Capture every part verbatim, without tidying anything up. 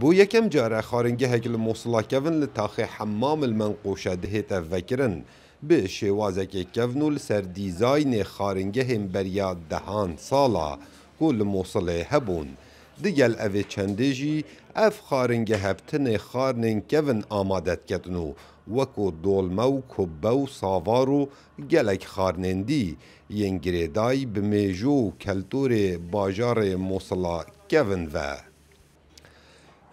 Bo yekem care xaringehek li Mosila kevin li taxê Hemmam el Menqûşe dihête vekirin. Bi şêwazekê kevn û li ser dîzaynê xaringehên beriya dehan sala ku li Mosilê hebûn. Digel evê çendê jî ev xaringeh bi tinê xarnên kevin amade diketin û weko dolme û kubbe û savar û gelek xarnên dî yên girêdayî bi mêjo û keltorê bajarê Mosila kevin ve.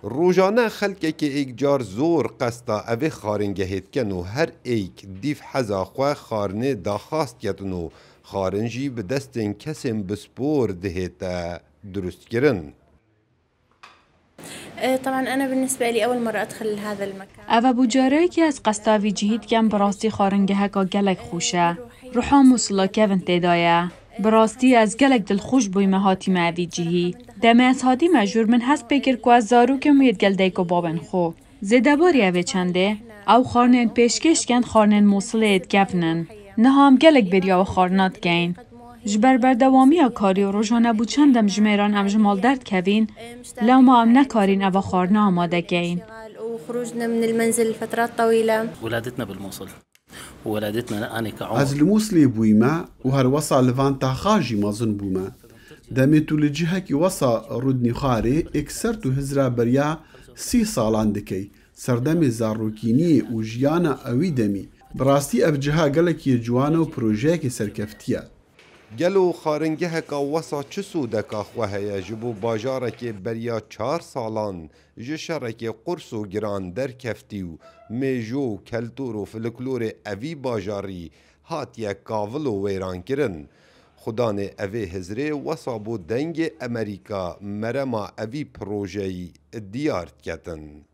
Rojane xelkekê êkcar zor qesta evê xaringehê dikin û her êk dîv heza xwe xarnê daxwaz diketin û xarin jî bi destên kesên bispor dihête durustkirin. إيه، طبعا أنا بالنسبة لي أول مرة أدخل هذا المكان. Ev e bû careyekî ez qesta vî cihî dikem, bi rastî xaringeheka gelek xweş e. Ruha Mûsila kevin tê de ye. Bi rastî ez gelek dilxweş bûyme hatîme evî cihî. Demê ez hatîme jûr min hest pê kir ku ez zarok im û yê digel dayik û babên xwe. Zêdebarî ev ê çendê, ew xarnên pêşkêş dikin xarnên Mûsilê yê dikevin in. Niha em gelek bêriya wê xarina dikeyin. Ji ber berdewamiya karî û rojane bû çend demjimêran em ji mal derdikevîn, lewma em nekarîn eva xarina amade keyin. وخروجنا من المنزل لفترات طويلة. ولادتنا بالموصل وولادتنا أنا كعمر. Ez li Mûslê bûyme û her wesa li van taxa jî mezin bûme. Demê tu li cihekî wesa rûdnîxarê êk ser tu hizra beriya sî salan dikey, serdemê zarokîniyê û jiyana ewî demî. Bi rastî ev ciha gelekî ciwan e û projeyekê serkeftî ye. Gelo xaringeheka wesa çi sûdeka xwe heye ji bo bajarekê beriya çar salan ji şerekê qurs û giran derkeftî û mêjo û keltor û filiklorê evî bajarî hatiye kavil û wêrankirin? Xudanê evê hizrê wesa bo dengê Emerîka merema evî projeyî diyar diketin.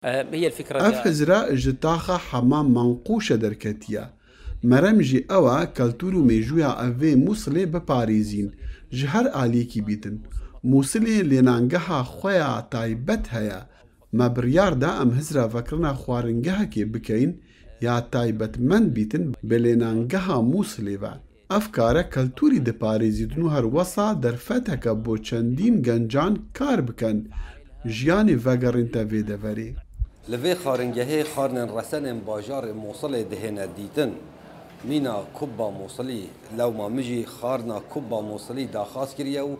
هي الفكرة Ev hizra ji taxa Hemam Menqûşe derketiye. Merem jî ew e keltûr û mêjûya ev vê Mûsilê biparêzîn, ji her aliyekî bîtin. Mûsilê lênangeha xwe ya taybet heye. Me biryar da em hizra vekirina xwaringehekê bikeyin ya taybetmend bîtin bi lênangeha Mûsilê ve. Ev kare keltûrî diparêzîtin û her wesa derfeteke bo çendîn gencan kar bikin, jiyanê vegerînte vê deverê. Li vê xaringehê xarnên resenên bajarê Mosilê dihêne dîtin. Mîna Kubba Mosilî, lewma min jî xarna Kubba Mosilî daxwaz kiriye û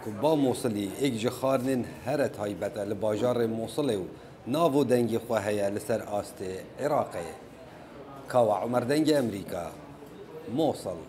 Kubba Mosilî êk ji xarnên here taybet e li bajarê Mosilê û nav û dengê xwe heye li ser astê Iraqê. Kawa Umer, Dengê Emerîka, Mosil.